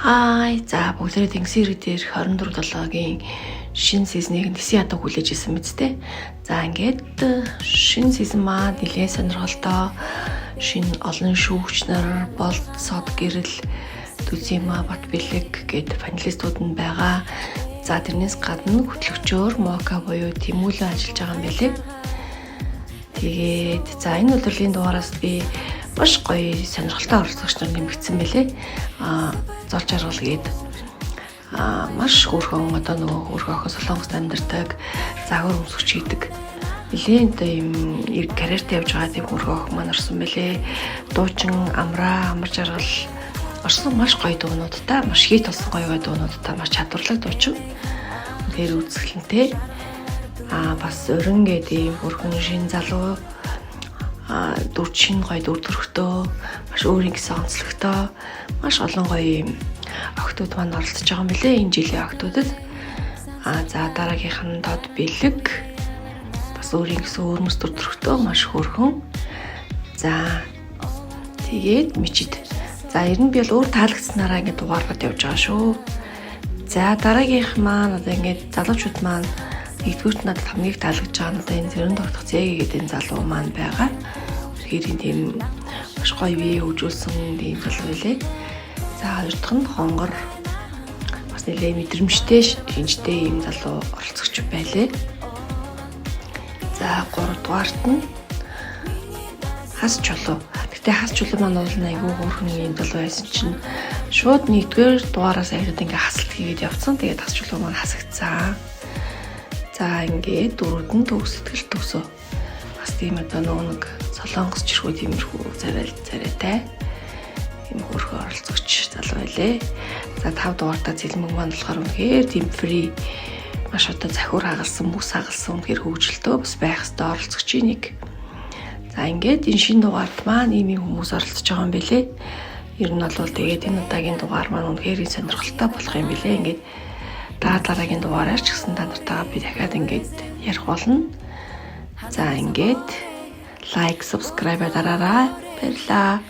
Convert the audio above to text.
Хай, за бүгдээрээ Тэнгисийн хэрэг дээрх 24-7-гийн шинэ season ийг нэсэн ядуу хүлээж исэн мэт те. За ингээд шинэ season маань нэлээд сонирхолтой, шинэ олон шүүгч нар, болд сод гэрэл, Түзима, Бат Бэлэг гээд финалистууд нь байгаа. За тэрнээс гадна хөтлөгчөөр Мока буюу Тэмүүлэн ажиллаж байгаа юм байлээ. Тэгээд за энэ удирдлагын дугаараас би маш гоё сонирхолтой оролцогч нар нэмэгдсэн байлээ. Зол жаргал гээд маш хөөрхөн, одоо нөгөө хөөрхөн охин Солонгост амьдардаг, загвар өмсгч хийдэг. Нилээн одоо юм карьертэй явж байгаа тийм хөөрхөн охин маань орсон байлээ. Дуучин Амраа, Амар жаргал орсон, маш гоё дуунуудтай, маш хит болсон гоё гоё дуунуудтай, маш чадварлаг дуучин. Үнэхээр үзэсгэлэнтэй. Бас Урин гэдэг ийм хөөрхөн шин залуу дүр чин гоё дүр төрхтөө, маш өөрийн гэсэн онцлогтой, маш олон гоё юм охтууд маань оролцож байгаа юм билээ энэ жилийн охтуудад. За дараагийнх нь Тод Бэлэг, бас өөрийн гэсэн өвөрмөц дүр төрхтөө, маш хөөрхөн. За тэгээд Мичид. За ер нь би бол өөр таалагдсанараа ингээд дугаарлаад явж байгаа шүү. За дараагийнх маань одоо ингээд залуучууд маань нэгдүгüрт надад хамгийн их таалагдж байгаа нь одоо энэ Зэрэн тогтох Зэгэ гэдэг энэ залуу маань байгаа. Тэгэхээр энэ тийм маш гоё бие хөгжүүлсэн тийм залуу байлээ. За хоёр дахь нь Хонгор, бас нэлээ мэдрэмжтэй, шинжтэй ийм залуу оролцогч байлээ. За гуравдугаарт нь Хас чулуу. Гэтэ Хас чулуу маань бол айгүй хөөрхөн ийм залуу байсан чинь шууд нэгдүгээр дугаараас ахаад ингээ хасалт хийгээд явцсан. Тэгээд Хас чулуу маань хасагдсан. За ингээд дөрөвд нь Төгс сэтгэл төгсөө. Бас тийм одоо нөгөө нэг солонгос чирхүү тиймэрхүү царай царайтай ийм хөөрхөн оролцогч залуу байлээ. За 5 дугаартаа Цэлмэг маань болохоор үнэхээр тийм free, маш одоо захиур хагалсан, бүс хагалсан, үнэхээр хөгжилтөө бас байх ёстой оролцогчийн нэг. За ингээд энэ шинэ дугаард маань ийм ийм хүмүүс оролцож байгаа юм билээ. Ер нь бол тэгээд энэ удаагийн дугаар маань үнэхээр сонирхолтой болох юм билээ. Ингээд дараа дараагийн дугаараар ч гэсэн та нартайгаа би дахиад ингээд ярих болно. За ингээд like, subscribe дараарай. Баярлалаа.